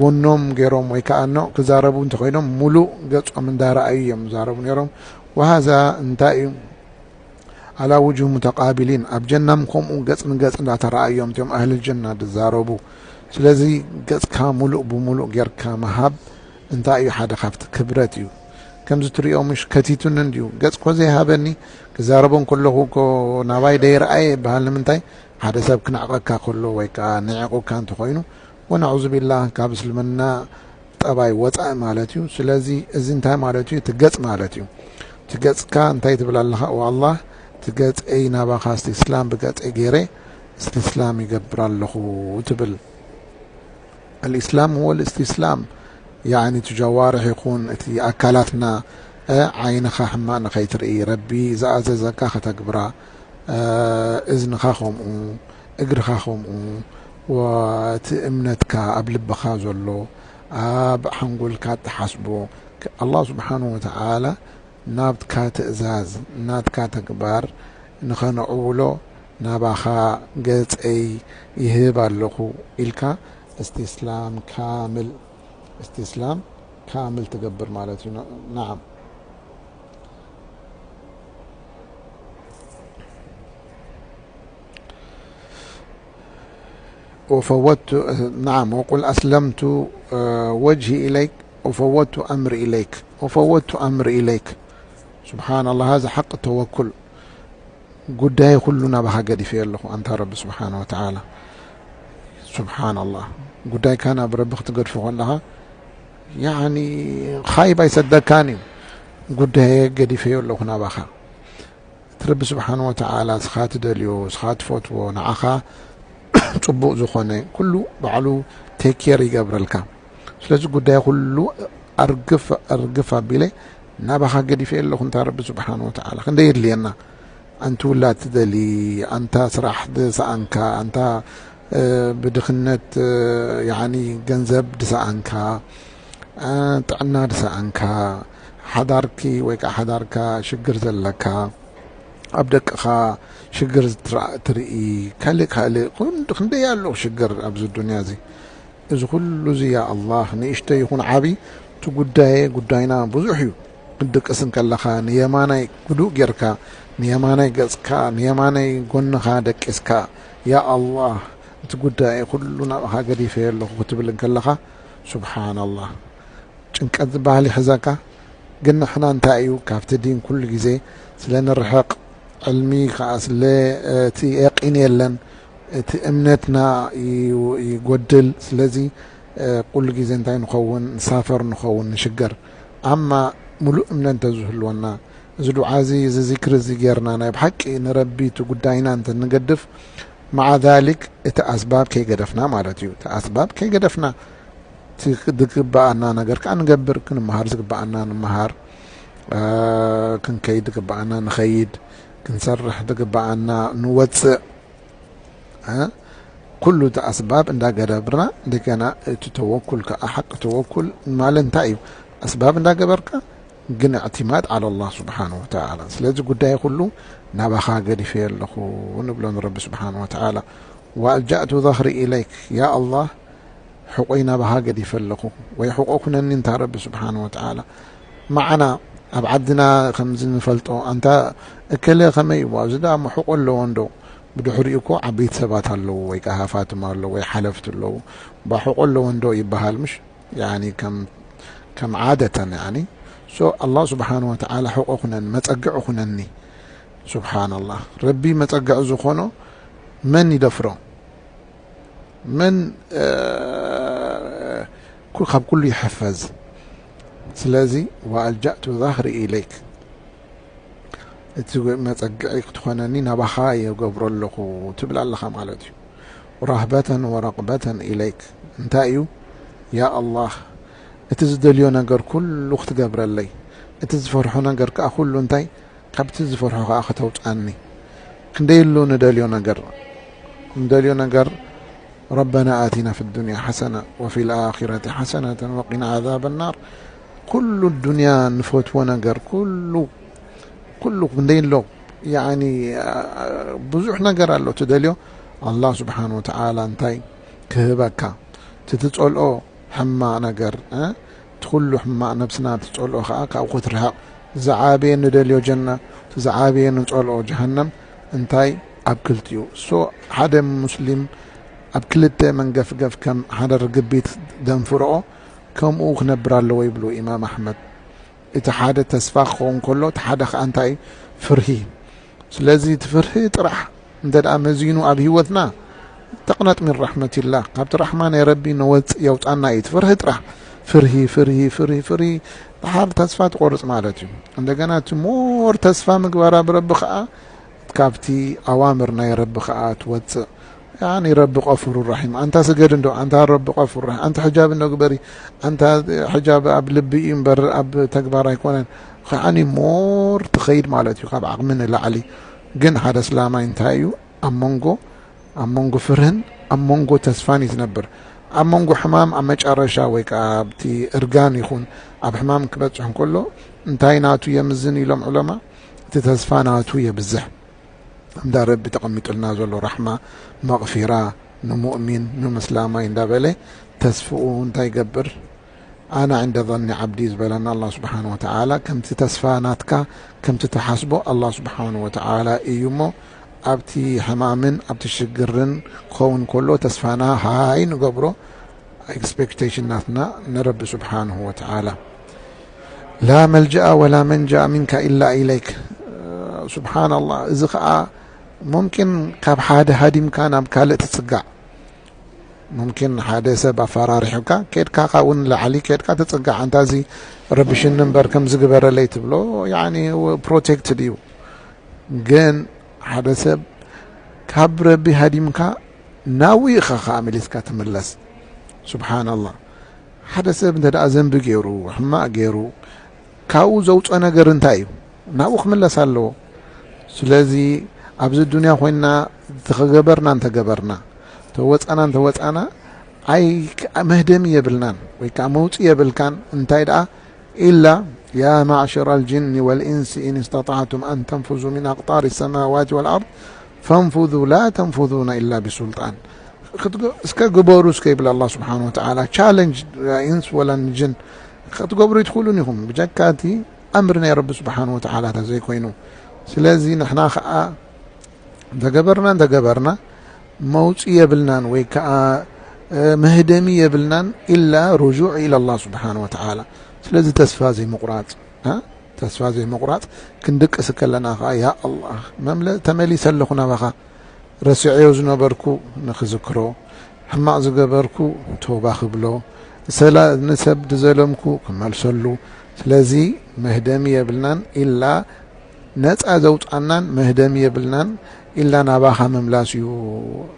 ጎኖም ገይሮም ወይ ከዓ ኖ ክዛረቡ እንተኮይኖም ሙሉእ ገጾም እንዳረኣዩ እዮም ዛረቡ ነይሮም ወሃዛ እንታይ እዩ ኣላ ውጁህ ሙተቃቢሊን ኣብ ጀናም ከምኡ ገጽ ንገጽ እንዳተረኣዮም እቲኦም ኣህል ጀና ዝዛረቡ ስለዚ ገጽካ ሙሉእ ብሙሉእ ጌርካ ምሃብ እንታይ እዩ ሓደ ካብቲ ክብረት እዩ ከምዚ ትሪኦ ምሽ ከቲቱኒ እንድዩ ገጽ ኮ ዘይሃበኒ ክዛረቦን ከለኹ ኮ ናባይ ደይረኣየ ይበሃል ንምንታይ ሓደ ሰብ ክነዕቐካ ከሎ ወይ ከዓ ንዒቑካ እንተኮይኑ ወነዑዙ ቢላህ ካብ እስልምና ጠባይ ወፃኢ ማለት እዩ ስለዚ እዚ እንታይ ማለት እዩ ትገፅ ማለት እዩ ትገፅካ እንታይ ትብል ኣለካ ዋላ ትገፀይ ናባካ እስትስላም ብገፀይ ገይረ እስትስላም ይገብር ኣለኹ ትብል الإسلام هو الاستسلام يعني እቲ ጀዋርሕ ይኹን እቲ ኣካላትና ዓይንኻ ሕማቕ ንኸይትርኢ ረቢ ዝኣዘዘካ ከተግብራ እዝንኻ ከምኡ እግርኻ ከምኡ እቲ እምነትካ ኣብ ልብኻ ዘሎ ኣብ ሓንጎልካ እትሓስቦ ኣላህ ስብሓን ወተዓላ ናብትካ ትእዛዝ ናትካ ተግባር ንኸነዕውሎ ናባኻ ገጸይ ይህብ ኣለኹ ኢልካ እስትስላም ካምል እስትስላም ካምል ትገብር ማለት እዩ። ናዓም። وفوضت نعم وقل أسلمت وجهي إليك وفوضت أمري إليك وفوضت أمري إليك سبحان الله هذا حق التوكل ጉዳይ ኩሉ ናባኻ ገዲፈዮ ኣለኹ ኣንታ ረቢ ስብሓን ወተዓላ ስብሓን ኣላህ ጉዳይካ ናብ ረቢ ክትገድፎ ከለኻ ያኒ ኻይብ ኣይሰደካን እዩ ጉዳየ ገዲፈዮ ኣለኹ ናባኻ እቲ ረቢ ስብሓን ወተዓላ እስኻ ትደልዮ እስኻ ትፈትዎ ንዓኻ ፅቡቅ ዝኾነ ኩሉ ባዕሉ ቴክ ኬር ይገብረልካ ስለዚ ጉዳይ ኩሉ ኣርግፍ ኣርግፍ ኣቢለ ናባኻ ገዲፈ ኣለኹ እንታ ረቢ ስብሓን ወተዓላ ክንደይ የድልየና ኣንቲ ውላድ ትደሊ ኣንታ ስራሕ ዝሰኣንካ ኣንታ ብድኽነት ያኒ ገንዘብ ዝሰኣንካ ጥዕና ዝሰኣንካ ሓዳርኪ ወይ ከዓ ሓዳርካ ሽግር ዘለካ ኣብ ደቅኻ ሽግር ትርኢ ካልእ ካልእ ክንደይ ኣሎ ሽግር ኣብዚ ዱንያ እዚ እዚ ኩሉ እዚ ያ ኣላህ ንእሽተይ ይኹን ዓብዪ እቲ ጉዳየ ጉዳይና ብዙሕ እዩ ክትድቅስ እንከለኻ ንየማናይ ህዱእ ጌርካ ንየማናይ ገጽካ ንየማናይ ጎንኻ ደቂስካ ያ ኣላህ እቲ ጉዳየ ኩሉ ናብኻ ገዲፈዮ ኣለኹ ክትብል እንከለኻ ሱብሓን ኣላህ ጭንቀት ዝበሃል ይሕዘካ ግን ንሕና እንታይ እዩ ካብቲ ዲን ኩሉ ግዜ ስለ ንርሕቕ ዕልሚ ከዓ ስለ እቲ የቂን የለን እቲ እምነትና ይጎድል ስለዚ ኩሉ ግዜ እንታይ ንኸውን ንሳፈር ንኸውን ንሽገር ኣማ ሙሉእ እምነት እንተዝህልወና እዚ ዱዓ እዚ እዚ ዚክሪ እዚ ጌርና ናይ ብሓቂ ንረቢ እቲ ጉዳይና እንተንገድፍ መዓ ዛሊክ እቲ ኣስባብ ከይገደፍና ማለት እዩ እቲ ኣስባብ ከይገደፍና ዝግበኣና ነገር ከዓ ንገብር ክንመሃር ዝግበኣና ንምሃር ክንከይድ ዝግበኣና ንኸይድ ክንሰርሕ ዝግበኣና ንወፅእ ኩሉ እቲ ኣስባብ እንዳገደብርና እንደገና እቲ ተወኩል ከዓ ሓቂ ተወኩል ማለት እንታይ እዩ ኣስባብ እንዳገበርካ ግን اعتماد على الله سبحانه وتعالى ስለዚ ጉዳይ ኩሉ ናባኻ ገዲፈ ኣለኹ ንብሎ ንረቢ ስብሓን ወተዓላ وألجأت ظهري إليك يا الله ሕቆይ ናባኻ ገዲፈ ኣለኹ ወይ ሕቆ ኩነኒ እንታ ረቢ ስብሓን ወተዓላ መዓና ኣብ ዓድና ከምዚ ንፈልጦ ኣንታ እከለ ከመይ እዩ ኣብዚ ደኣ ሕቆ ኣለዎ እንዶ ብድሕሪኡ እኮ ዓበይቲ ሰባት ኣለዉ፣ ወይ ከዓ ሃፋትም ኣለዉ፣ ወይ ሓለፍቲ ኣለዉ። ባሕቆ ኣለዎ እንዶ ይበሃል፣ ምሽ? ያኒ ከም፣ ከም ዓደተን፣ ያኒ። ሶ፣ ኣላህ ስብሓን ወተዓላ ሕቆ ኩነን፣ መጸግዒ ኩነኒ። ስብሓንላህ። ረቢ መጸግዒ ዝኾኖ መን ይደፍሮ? መን፣ እ፣ ኩ-፣ ካብ ኩሉ ይሕፈዝ? ስለዚ፣ "ወኣልጃእቱ ዛህሪ ኢለይክ"፣ እቲ መጸግዒ ክትኾነኒ ናባኻ የገብሮ ኣለኹ ትብል ኣለኻ ማለት እዩ። "ራህበተን ወረቅበተን ኢለይክ"፣ እንታይ እዩ? ያ ኣላህ፣ እቲ ዝደልዮ ነገር ኩሉ ክትገብረለይ፣ እቲ ዝፈርሖ ነገር ከኣ ኩሉ እንታይ ካብቲ ዝፈርሖ ከኣ ከተውጽኣኒ። ክንደይ ኣሎ ንደልዮ ነገር፣ ንደልዮ ነገር፣ "ረበና ኣቲና ፊ ዱንያ ሓሰና ወፊ ልኣኺረቲ ሓሰነተን ወቂና ዓዛበ ናር"። ኩሉ ዱንያ ንፈትዎ ነገር፣ ኩሉ፣ ኩሉ ክንደይ ኣሎ፣ ያኒ፣ ብዙሕ ነገር ኣሎ ትደልዮ። ኣላህ ስብሓን ወተዓላ እንታይ ክህበካ? እቲ ትጸልኦ ሕማቕ ነገር፣ እ? እቲ ኩሉ ሕማቕ ነብስና ትጸልኦ ከኣ ካብኡ ክትርሕቕ፣ ዝዓበየ ንደልዮ ጀና፣ እቲ ዝዓበየ ንጸልኦ ጀሃነም። እንታይ ኣብ ክልቲኡ። ሶ፣ ሓደ ሙስሊም ኣብ ክልተ መንገፍገፍ ከም ሓደ ርግቢት ደንፍርኦ፣ ከምኡ ክነብር ኣለዎ ይብሉ ኢማም ኣሕመድ። እቲ ሓደ ተስፋ ክኸውን ከሎ፣ እቲ ሓደ ከኣ እንታይ? ፍርሂ። ስለዚ እቲ ፍርሂ ጥራሕ እንተ ደኣ መዚኑ ኣብ ህይወትና፣ ተቕነጥ ሚን ራሕመቲላህ፣ ካብቲ ራሕማ ናይ ረቢ ንወጽእ የውጻና እዩ። እቲ ፍርሂ ጥራሕ፣ ፍርሂ፣ ፍርሂ፣ ፍርሂ፣ ፍርሂ፣ ደሓር ተስፋ ትቆርጽ ማለት እዩ። እንደገና እቲ ሞር ተስፋ ምግባር ኣብ ረቢ ከኣ፣ ካብቲ ኣዋምር ናይ ረቢ ከኣ ትወጽእ። ያኒ ረቢ ቀፉሩ ራሒም። ኣንታ ስገድ እንዶ፣ ኣንታ ረቢ ቀፉሩ ራሒም። ኣንታ ሕጃብ እንዶ ግበሪ፣ ኣንታ ሕጃብ ኣብ ልቢ እዩ እምበር ኣብ ተግባር ኣይኮነን። ከዓኒ ሞር ትኸይድ ማለት እዩ፣ ካብ ዓቕሚ ንላዕሊ። ግን ሓደ እስላማይ እንታይ እዩ? ኣብ መንጎ፣ ኣብ መንጎ ፍርህን ኣብ መንጎ ተስፋን እዩ ዝነብር። ኣብ መንጎ ሕማም ኣብ መጨረሻ ወይ ከኣ ኣብቲ እርጋን ይኹን ኣብ ሕማም ክበጽሕ እንከሎ እንታይ ናቱ የምዝን ኢሎም ዑለማ? እቲ ተስፋ ናቱ የብዝሕ። እንዳ ረቢ ተቐሚጡልና ዘሎ ራሕማ፣ መቕፊራ፣ ንሙእሚን፣ ንምስላማይ እንዳበለ ተስፍኡ እንታይ ይገብር? ኣና ዕንደ ظኒ ዓብዲ ዝበለና ኣላህ ስብሓን ወተዓላ፣ ከምቲ ተስፋ ናትካ፣ ከምቲ ትሓስቦ ኣላህ ስብሓን ወተዓላ እዩ እሞ፣ ኣብቲ ሕማምን ኣብቲ ሽግርን ክኸውን ከሎ ተስፋና ሃይ ንገብሮ፣ ኤክስፔክቴሽን ናትና ንረቢ ስብሓንሁ ወተዓላ። ላ መልጀኣ ወላ መንጃ ሚንካ ኢላ ኢለይክ። ስብሓንላህ፣ እዚ ኸዓ ሙምኪን ካብ ሓደ ሃዲምካ ናብ ካልእ ትጽጋዕ። ሙምኪን ሓደ ሰብ ኣፈራሪሑካ፣ ኬድካ ካብኡ ንላዕሊ ኬድካ ትጽጋዕ። ኣንታ እዚ ረብሽኒ እምበር ከምዚ ግበረለይ ትብሎ፣ ያኒ ፕሮቴክትድ እዩ። ግን ሓደ ሰብ ካብ ረቢ ሃዲምካ ናብኡ ኢኻ ኸዓ መሊስካ ትምለስ። ሱብሓነላህ። ሓደ ሰብ እንተ ደኣ ዘንቢ ገይሩ፣ ሕማቕ ገይሩ፣ ካብኡ ዘውጽኦ ነገር እንታይ እዩ? ናብኡ ክምለስ ኣለዎ። ስለዚ ኣብዚ ዱንያ ኮይንና ተኸገበርና እንተገበርና፣ ተወጻና እንተወጻና፣ ኣይ መህደሚ የብልናን ወይ ከኣ መውጽኢ የብልካን። እንታይ ደኣ ኢላ፣ ያ ማዕሸረ ልጅኒ ወልኢንሲ ኢን እስተጣዕቱም ኣን ተንፉዙ ሚን ኣቅጣሪ ሰማዋት ወልኣርድ ፈንፉዙ ላ ተንፉዙነ ኢላ ቢሱልጣን። እስከ ግበሩ እስከ ይብል ኣላህ ስብሓን ወተዓላ። ቻለንጅ ኢንስ ወላ ጅን ክትገብሩ ይትኽእሉን ኢኹም ብጀካ እቲ ኣምሪ ናይ ረቢ ስብሓን ወተዓላ ተዘይኮይኑ። ስለዚ ንሕና ኸዓ እንተገበርና እንተገበርና መውፅኢ የብልናን ወይ ከዓ መህደሚ የብልናን ኢላ ርጁዕ ኢላ ኣላህ ስብሓን ወተዓላ። ስለዚ ተስፋ ዘይምቁራፅ፣ ተስፋ ዘይምቁራፅ። ክንድቅስ ከለና ከዓ ያ ኣላህ መምለ ተመሊሰ ኣለኹ ናባኻ። ረሲዐዮ ዝነበርኩ ንኽዝክሮ፣ ሕማቕ ዝገበርኩ ተውባ ክብሎ፣ ንሰብ ዝዘለምኩ ክመልሰሉ። ስለዚ መህደሚ የብልናን ኢላ ነፃ ዘውፃናን መህደሚ የብልናን ኢላ ናባኻ ምምላስ እዩ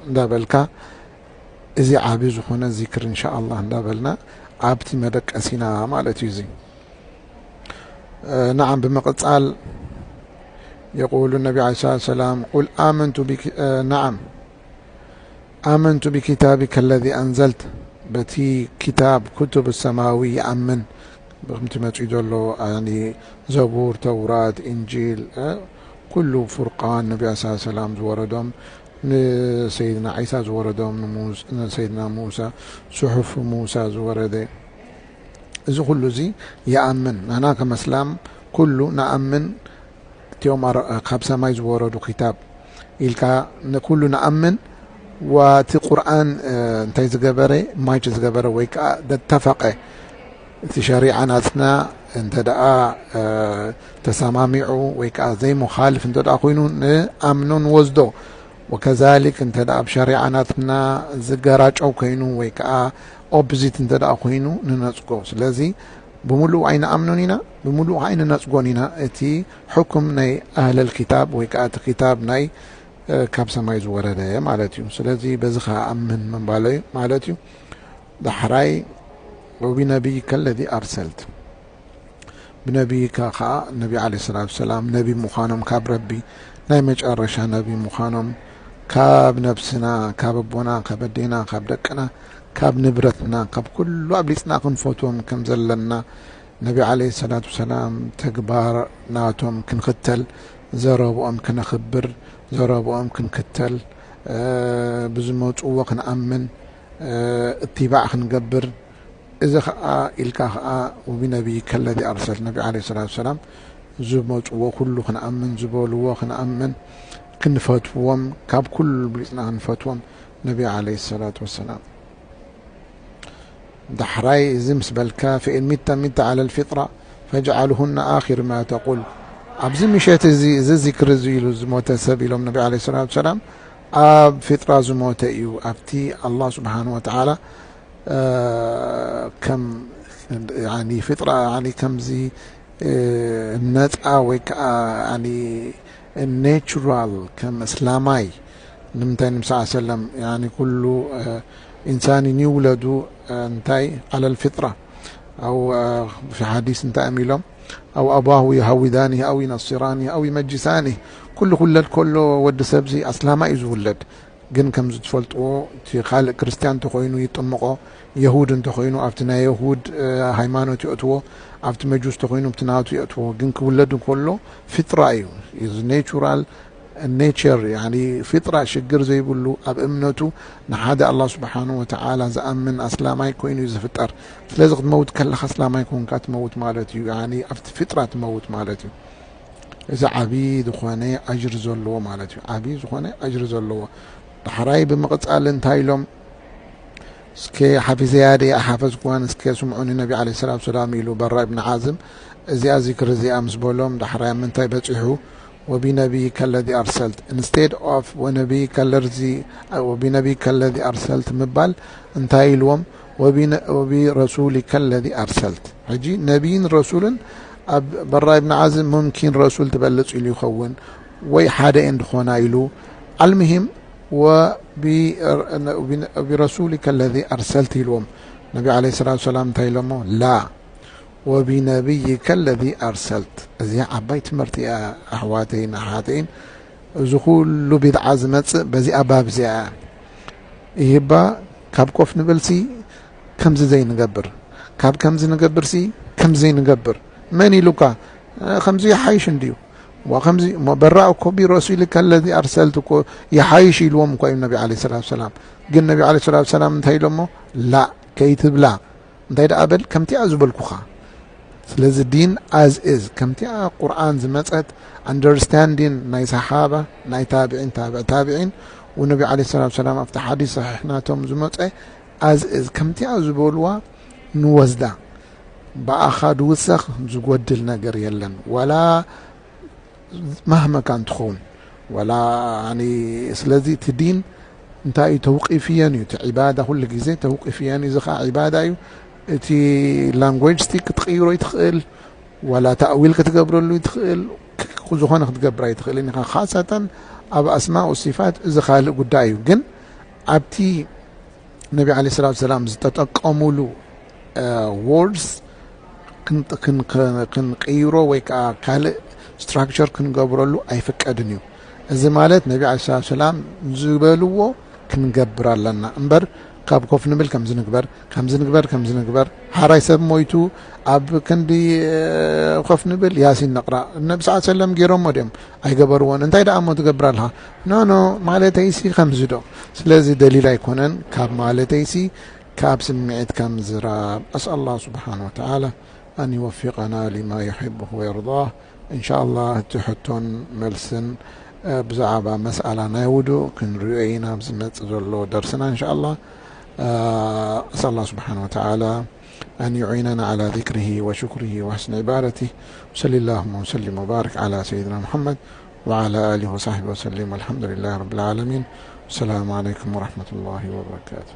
እንዳበልካ፣ እዚ ዓቢ ዝኾነ ዚክር እንሻኣላህ እንዳበልና ኣብቲ መደቀሲና ማለት እዩ። እዚ ነዓም ብምቕፃል የቁሉ ነቢ ዓለ ሰላቱ ሰላም ቁል ኣመንቱ ነዓም ኣመንቱ ብኪታቢከ ለዚ ኣንዘልት፣ በቲ ኪታብ ኩቱብ ሰማዊ ይኣምን። ብክምቲ መፅኡ ዘሎ ዘቡር፣ ተውራት፣ እንጂል፣ ኩሉ ፍርቃን ነቢ ዓለ ሰላም ዝወረዶም፣ ንሰይድና ዒሳ ዝወረዶም፣ ንሰይድና ሙሳ፣ ስሑፍ ሙሳ ዝወረደ፣ እዚ ኩሉ እዚ ይኣምን። ንሕና ከም ኣስላም ኩሉ ንኣምን። እቲኦም ካብ ሰማይ ዝወረዱ ኪታብ ኢልካ ንኩሉ ንኣምን። ዋቲ ቁርኣን እንታይ ዝገበረ፣ ማች ዝገበረ ወይ ከዓ ደተፈቀ፣ እቲ ሸሪዓ ናትና እንተ ደኣ ተሰማሚዑ ወይ ከዓ ዘይሙኻልፍ እንተ ደኣ ኮይኑ ንኣምኖ ንወስዶ። ወከዛሊክ እንተ ደኣ ኣብ ሸሪዓ ናትና ዝገራጨው ኮይኑ ወይ ከዓ ኦፖዚት እንተ ደኣ ኮይኑ ንነጽጎ። ስለዚ ብምሉእ ኣይንኣምኖን ኢና፣ ብምሉእ ኣይንነጽጎን ኢና። እቲ ሕኩም ናይ ኣህለል ኪታብ ወይ ከዓ እቲ ኪታብ ናይ ካብ ሰማይ ዝወረደ ማለት እዩ። ስለዚ በዚ ከኣምን ምንባሎ ማለት እዩ። ዳሕራይ ወቢነቢይከ ለዚ ኣርሰልት፣ ብነቢይካ ከዓ ነቢ ዓለይሂ ሰላቱ ሰላም ነቢ ምዃኖም፣ ካብ ረቢ ናይ መጨረሻ ነቢ ምዃኖም፣ ካብ ነብስና፣ ካብ ኣቦና፣ ካብ ኣዴና፣ ካብ ደቅና፣ ካብ ንብረትና፣ ካብ ኩሉ ኣብሊጽና ክንፈትዎም ከም ዘለና፣ ነቢ ዓለይሂ ሰላቱ ሰላም ተግባር ናቶም ክንኽተል፣ ዘረብኦም ክነኽብር፣ ዘረብኦም ክንክተል፣ ብዝመጽዎ ክንኣምን፣ እትባዕ ክንገብር። እዚ ኸዓ ኢልካ ኸዓ ወቢነቢይከ ለዚ ኣርሰልት፣ ነቢ ዓለይሂ ሰላቱ ሰላም ዝመጽዎ ኩሉ ክንኣምን፣ ዝበልዎ ክንኣምን፣ ክንፈትዎም፣ ካብ ኩሉ ብሊጽና ክንፈትዎም ነቢ ዓለይሂ ሰላቱ ወሰላም። ዳሕራይ እዚ ምስ በልካ ፈኢን ሚተ ሚተ ዓለል ፊጥራ ፈጅዓልሁነ ኣኺር ማ ተቁል። ኣብዚ ምሸት እዚ፣ እዚ ዚክሪ እዚ ኢሉ ዝሞተ ሰብ ኢሎም ነቢ ዓለይሂ ሰላቱ ሰላም ኣብ ፊጥራ ዝሞተ እዩ። ኣብቲ ኣላህ ስብሓን ወተዓላ ከም ያኒ ፊጥራ ያኒ ከምዚ ነፃ ወይ ከዓ ያኒ ኔቹራል ከም እስላማይ ንምንታይ ንብስ ሰለም ያኒ ኩሉ ኢንሳን ይውለዱ እንታይ ዓለል ፊጥራ ኣው ፊ ሓዲስ እንታይ እዮም ኢሎም ኣው ኣባሁ ይሃውዳኒ ኣው ይነስራኒ ኣው ይመጅሳኒ ኩሉ ኩለድ ከሎ ወዲ ሰብዚ ኣስላማ እዩ ዝውለድ ግን ከም ዝትፈልጥዎ እቲ ካልእ ክርስትያን እንተኮይኑ ይጥምቆ የሁድ እንተኮይኑ ኣብቲ ናይ የሁድ ሃይማኖት የእትዎ ኣብቲ መጁስ እንተኮይኑ ኣብቲ ናቱ የእትዎ ግን ክውለድ እንከሎ ፊጥራ እዩ is natural nature يعني ፊጥራ ሽግር ዘይብሉ ኣብ እምነቱ ንሓደ ኣላህ ስብሓን ወተዓላ ዝኣምን ኣስላማይ ኮይኑ እዩ ዝፍጠር ስለዚ ክትመውት ከለካ ኣስላማይ ኮንካ ትመውት ማለት እዩ يعني ኣብቲ ፊጥራ ትመውት ማለት እዩ እዚ ዓብዪ ዝኾነ ኣጅር ዘለዎ ማለት እዩ። ዓብዪ ዝኾነ ኣጅር ዘለዎ። ዳሕራይ ብምቕጻል እንታይ ኢሎም እስከ ሓፊዘያ ድየ ኣይሓፈዝኩዋን እስከ ስምዑኒ ነቢ ዓለይሂ ሰላቱ ሰላም ኢሉ በራ ኢብን ዓዝም እዚኣ ዚክር እዚኣ ምስ በሎም ዳሕራይ ኣብ ምንታይ በጺሑ ወቢነቢይከ ለዚ ኣርሰልት instead of ወነቢይከ ለዚ ወቢነቢይከ ለዚ ኣርሰልት ምባል እንታይ ኢልዎም ወቢረሱሊከ ለዚ ኣርሰልት ሕጂ ነቢይን ረሱልን ኣብ በራ ኢብን ዓዝም ሙምኪን ረሱል ትበልጽ ኢሉ ይኸውን ወይ ሓደ እየን ድኾና ኢሉ ኣልምሂም ወቢረሱሊከ ለዚ ኣርሰልት ኢልዎም ነቢ ዓለይሂ ሰላቱ ሰላም እንታይ ኢሎሞ ላ ወቢነቢይከ ለዚ ኣርሰልት እዚኣ ዓባይ ትምህርቲ እያ ኣሕዋተይን ኣሓተይን እዚ ኩሉ ቢድዓ ዝመጽእ በዚኣ ባብ እዚኣ እያ ይህባ ካብ ኮፍ ንበልሲ ከምዚ ዘይንገብር ካብ ከምዚ ንገብርሲ ከምዚ ዘይንገብር መን ኢሉካ ከምዚ ይሓይሽ እንድዩ ዋ ከምዚ እሞ በራ እኮ ቢረሱሊከ ለዚ ኣርሰልት እኮ ይሓይሽ ኢልዎም እኮ እዮም ነቢ ዓለይሂ ሰላቱ ሰላም ግን ነቢ ዓለይሂ ሰላቱ ሰላም እንታይ ኢሎሞ ላ ከይትብላ እንታይ ደኣ በል ከምቲኣ ዝበልኩኻ ስለዚ ዲን as is ከምቲኣ ቁርኣን ዝመፀት understanding ናይ ሰሓባ ናይ ታብዒን ታብዕ ታብዒን ወነቢ ዓለይሂ ሰላቱ ሰላም ኣብቲ ሓዲስ ሰሒሕ ናቶም ዝመፀ as is ከምቲኣ ዝበልዋ ንወስዳ ብኣኻ ድውሰኽ ዝጎድል ነገር የለን ወላ ማህመካ እንትኸውን ወላ ስለዚ እቲ ዲን እንታይ እዩ ተውቂፍየን እዩ እቲ ዒባዳ ኩሉ ግዜ ተውቂፍየን እዩ እዚ ከዓ ዒባዳ እዩ እቲ language ቲ ክትቅይሮ ይትኽእል ወላ ተእዊል ክትገብረሉ ይትኽእል ዝኾነ ክትገብራ ይትኽእል ኢኻ ካሳተን ኣብ ኣስማ ወሲፋት እዚ ካልእ ጉዳይ እዩ ግን ኣብቲ ነቢ ዓለይሂ ሰላቱ ሰላም ዝተጠቀሙሉ words ክንቅይሮ ወይ ከዓ ካልእ structure ክንገብረሉ ኣይፍቀድን እዩ። እዚ ማለት ነቢ ዓለይሂ ሰላቱ ሰላም ዝበልዎ ክንገብር ኣለና እምበር ካብ ኮፍ ንብል ከምዚ ንግበር ከምዚ ንግበር ከምዚ ንግበር ሓራይ ሰብ ሞይቱ ኣብ ክንዲ ኮፍ ንብል ያሲን ነቕራ ነቢ ስ ሰለም ገይሮሞ ድዮም ኣይገበርዎን እንታይ ደኣ እሞ ትገብር ኣለኻ ኖ ኖ ማለተይሲ ከምዚ ዶ ስለዚ ደሊል ኣይኮነን ካብ ማለተይሲ ካብ ስምዒትካ ምዝራብ ኣስኣል ኣላህ ስብሓን ወተዓላ ኣን ይወፊቀና ሊማ ዩሕብሁ ወየርዳህ እንሻ ኣላህ እቲ ሕቶን መልስን ብዛዕባ መስኣላ ናይ ውዱእ ክንሪኦ ኢና ኣብ ዝመጽእ ዘሎ ደርስና እንሻኣላ። ኣስኣል ኣላህ ስብሓን ወተዓላ ኣን ዩዒነና ዓላ ዚክሪሂ ወሽኩሪሂ ወሕስኒ ዒባደቲህ። ወሰሊ ላሁመ ወሰሊም ወባርክ ዓላ ሰይድና ሙሐመድ ወዓላ ኣሊሂ ወሳሕቢሂ ወሰሊም። ወልሐምዱሊላሂ ረቢል ዓለሚን። ወሰላሙ ዓለይኩም ወረሕመቱላሂ ወበረካቱ።